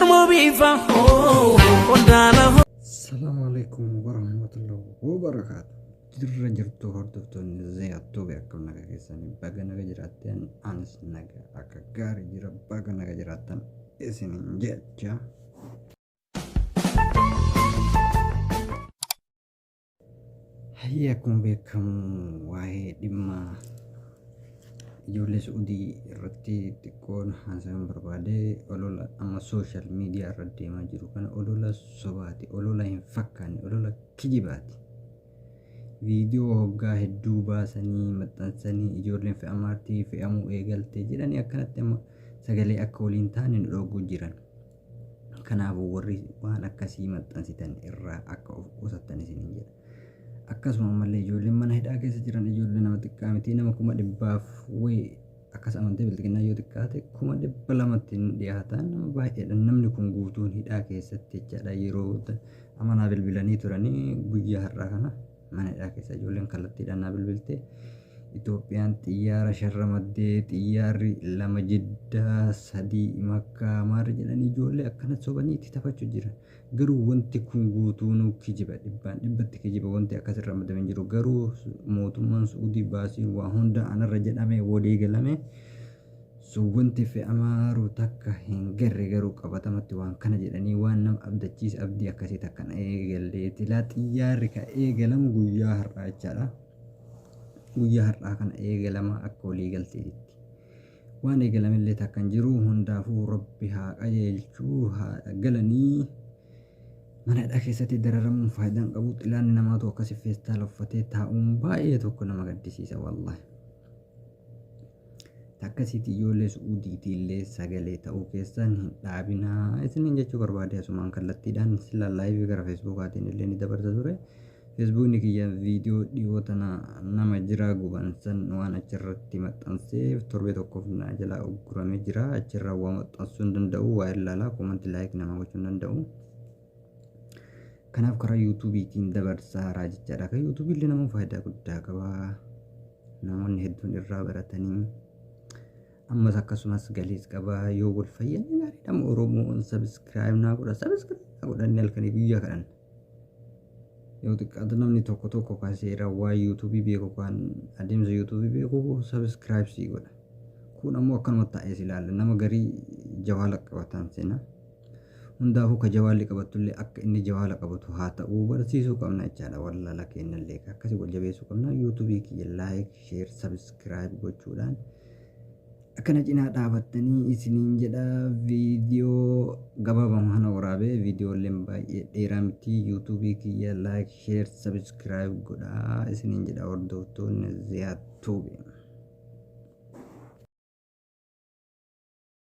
Ormoo biifa qondaala. Salaamu alaikum warahmatullahi wabarakaatu. Jirra jirtu hordoftoonni Ziyaattoobi, akkam naga keessanii? Baga naga jiraattan. Anis naga akka gaarii jira, baga naga jiraattan isinin jecha. Hayyee, akkuma beekamu waa'ee dhimma ijoollee Su'uudii irratti xiqqoon haasa'uun barbaade. Olola amma social media irra deemaa jiru kana olola sobaati, olola hin fakkaanne, olola kijibaati. Viidiyoo hoggaa hedduu baasanii maxxansanii ijoolleen fe'amaartii fe'amuu eegalte jedhanii akkanatti amma sagalee akka waliin taane nu dhooguu jiran. Kanaafuu warri waan akkasii maxxansitan irraa akka of qusattan isiniin jedha. Akkasuma ammallee ijoolleen mana hidhaa keessa jiran ijoollee nama xiqqaa miti, nama 100,000 wayii akkas amantee bilxiginnaa yoo xiqqaate 200,000tti hin dhiyaatan, nama baay'eedha. Namni kun guutuun hidhaa keessatti jechaadha. Yeroo amanaa bilbilanii turanii guyyaa har'aa kana mana hidhaa keessa ijoolleen kallattiidhaan naa bilbilte. Itoophiyaan xiyyaara sharramaddee, xiyyaarri 2 Jiddaa, 3 Makkaa maarri jedhanii ijoollee akkana sobanii itti taphachuu jiran. Garuu wanti kun guutuunuu kijiba, dhibbaan dhibbatti kijiba, wanti akkas irra ramadame hin jiru. Garuu mootummaan Su'uudii baasiin waa hunda anarra jedhame walii galame sun wanti fe'amaaru takka hin garre. Garuu qabatamatti waan kana jedhanii waan nama abdachiisa abdii akkasii takka na eegalle. Tilaa xiyyaarri ka eegalamu guyyaa har'aa jechaadha. Guyyaa har'aa kana eegalama akka walii galteetitti. Waan eegalamellee takka hin jiru. Hundaafuu Rabbi haa qajeelchuu, haa galanii. Mana hidhaa keessatti dararamuun faayidaan qabu, xilaanni namaatu akkasi feestaala uffatee taa'uun baay'ee tokko nama gaddisiisa wallaahi. Akkasitti ijoollee Su'uudiitiillee sagalee ta'uu keessan hin dhaabinaa isiniin jechuu barbaade. Asumaan kallattiidhaan sila live gara Feesbuukaatiin illee ni dabarsa ture. Feesbuukni kiyya viidiyoo dhiyoo tana nama jiraa guban san waan achirratti maxxanseef torbee tokkoof na jalaa ugguramee jira. Achirraa waa maxxansuu hin danda'u, waa ilaalaa comment, like nama gochuu hin danda'u. Kanaaf karaa yuutuubiitiin dabarsaa jechaadha. Kan yuutuubii illee nama faayidaa guddaa qaba. Namoonni hedduun irraa baratanii ammas akkasumas galiis qaba. Yoo wal fayyadne gaariidha. Oromoon subscribe naa godha, subscribe naa godhanni halkanii guyyaa kadhanna. Yoo xiqqaatu namni tokko tokko kan seera waa yuutuubii beeku, kan adeemsa yuutuubii beeku subscribe sii godha. Kun ammoo akkanuma taa'ee si ilaala. Nama garii jawaala qabatan seenaa. Hundaafuu ka jawaalli qabattullee akka inni jawaala qabatu haa ta'uu barsiisuu qabna jechaadha. Wallaala kennallee akkasii wal jabeessuu qabna. Yuutuubii kiyya like, share, subscribe gochuudhaan akkana cinaa dhaabattanii isiniin jedha. Viidiyoo gabaabaa kana waraabee, viidiyooleen baay'ee dheeraa miti. Yuutuubii kiyya like, share, subscribe godhaa isiniin jedha, hordoftoonni Ziyaatuubi.